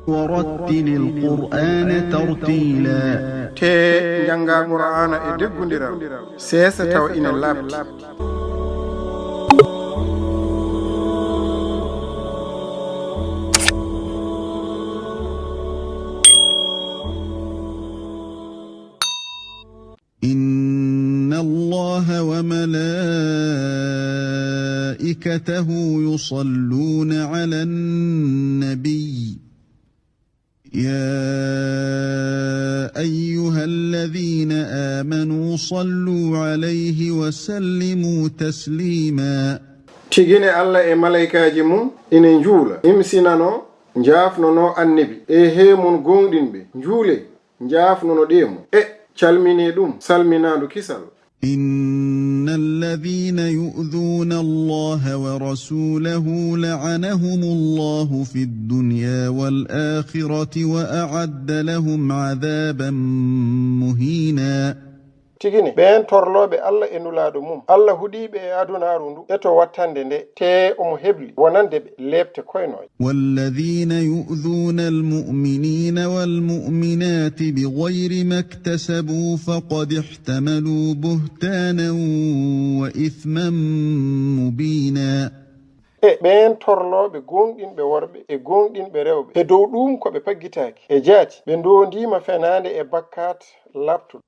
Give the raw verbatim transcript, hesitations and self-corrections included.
ورتل القرآن ترتيلا. Tee njanngaa Qur'aana e deggundiral, seesa tawa ina laaɓti. إن الله وملائكته يصلون على النبي، يا أيها الذين آمنوا صلوا عليه وسلموا تسليما. Tigi ne, Allah e malaykaaji mum ina njuula, imsinanoo, njaafnonoo Annabi. E hee mon gooŋɗinɓe, njuulee, njaafnonoɗee mo. E calminee ɗum salminaandu kisal. إن الذين يؤذون الله ورسوله لعنهم الله في الدنيا والآخرة وأعد لهم عذابا مهينا. Tigi ne, ɓeen torlooɓe Allah e Nulaaɗo mum, Allah huɗii ɓe e adunaaru ndu e to wattande nde, tee omo hebli wonande ɓe leepte koynooje. والذين يؤذون المؤمنين والمؤمنات بغير ما اكتسبوا فقد احتملوا بهتانا وإثما مبينا. E ɓeen torlooɓe gooŋɗinɓe worɓe e gooŋɗinɓe rewɓe e dow ɗuum ko ɓe paggitaaki e jaati, ɓe ndoondiima fenaande e bakkaat laaɓtuɗo.